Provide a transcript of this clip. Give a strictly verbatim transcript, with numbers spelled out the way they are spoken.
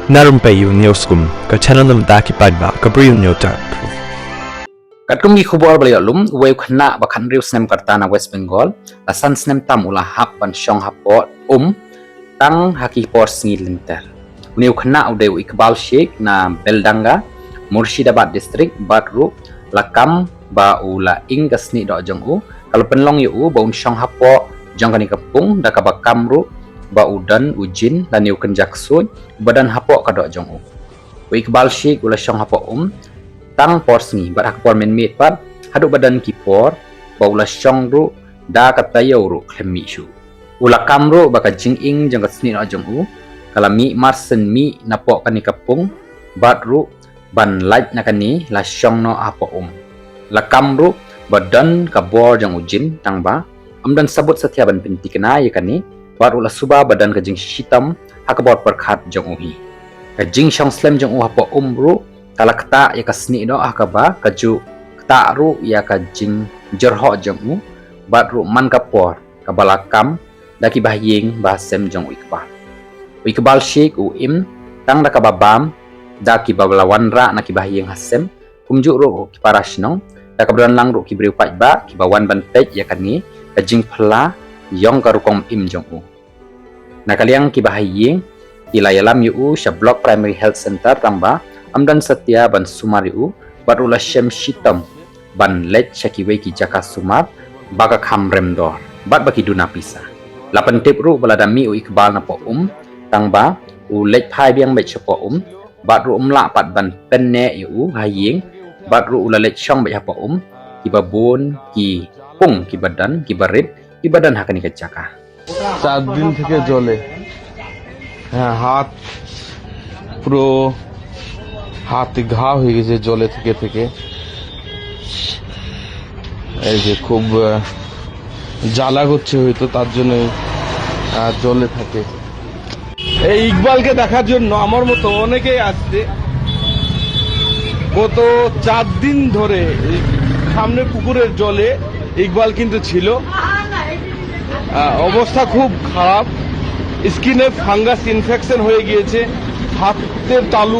Na Rympei U News Kum, ka channel na bynta ki paidbah ka Bri U News Tar. Katkum ki khubor ba la ïoh lum, uwei u khynnah ba khathynriew snem ka rta na West Bengal, la san snem tam u la hap ban shong hapoh um tang ha ki por sngi lynter. Une u khynnah u dei u Iqbal Sheikh na Beldanga, Murshidabad District, bad ruh la kam ba u la ing ka snieh doh jong u, ka la pynlong ïa u ba un shong hapoh jong kane ka pung, da kaba kam ruh ba u don u jin lane u kynja ksuid ba don hapoh ka doh jong u. U Iqbal Sheikh u la shong hapoh um tang por sngi bad ha ka por mynmiet pat, haduh ba don ki por ba u la shong ruh da ka taïew ruh khlem mih shuh. U la kam ruh ba ka jinging jong ka snieh noh jong u ka la mih marsien mih napoh kane ka pung, bad ruh ban lait na kane la shong noh hapoh um. La kam ruh ba don ka bor jong u jin, tang ba ym don sabut satia ban pynthikna ïa kane, bad ruh la suba ba don ka jingshitom ha ka bor pyrkhat jong u hi. Ka jingshong slem jong u hapoh um ruh ka la ktah ïa ka snieh noh, ha kaba ka ju ktah ruh ïa ka jingjyrhoh jong u, bad ruh man ka por kaba la kam da ki bahaïing bahasem jong u Iqbal. U Iqbal Sheikh u im tang da kaba bam da kiba la wanrah na ki bahaïing hasem, kumjuh ruh ki para shnong, da kaba don lang ruh ki briew paidbah kiba wan ban peit ïa kane ka jingphylla ïong ka rukom im jong u. Na ka liang ki bahaïing ki la ïalam ïa u sha Block Primary Health Center, tang ba ym don satia ban sumar ïa u, bad ruh la shem shitom ban leit sha kiwei ki jaka sumar ba ka kham rem dor bad ba ki duna pisa. La pyntip ruh ba lada mih u Iqbal napoh um, tang ba u leit phai biang beit shapoh um, bad ruh um lah pat ban pynneh ïa u ha ïing, bad ruh u la leit shong beit hapoh um kiba bun ki pung kiba don, kiba rit kiba don ha kane ka jaka. চার দিন থেকে জলে, হ্যাঁ, হাত পুরো, হাতে ঘা হয়ে গেছে জলে থেকে থেকে। এই যে খুব, আহ, জ্বালা করছে হয়তো, তার জন্য, আহ, জলে থাকে। এই ইকবালকে দেখার জন্য আমার মতো অনেকেই আসছে। গত চার দিন ধরে এই সামনে পুকুরের জলে ইকবাল কিন্তু ছিল। আহ, অবস্থা খুব খারাপ, স্কিনে ফাঙ্গাস ইনফেকশন হয়ে গিয়েছে, হাতের তালু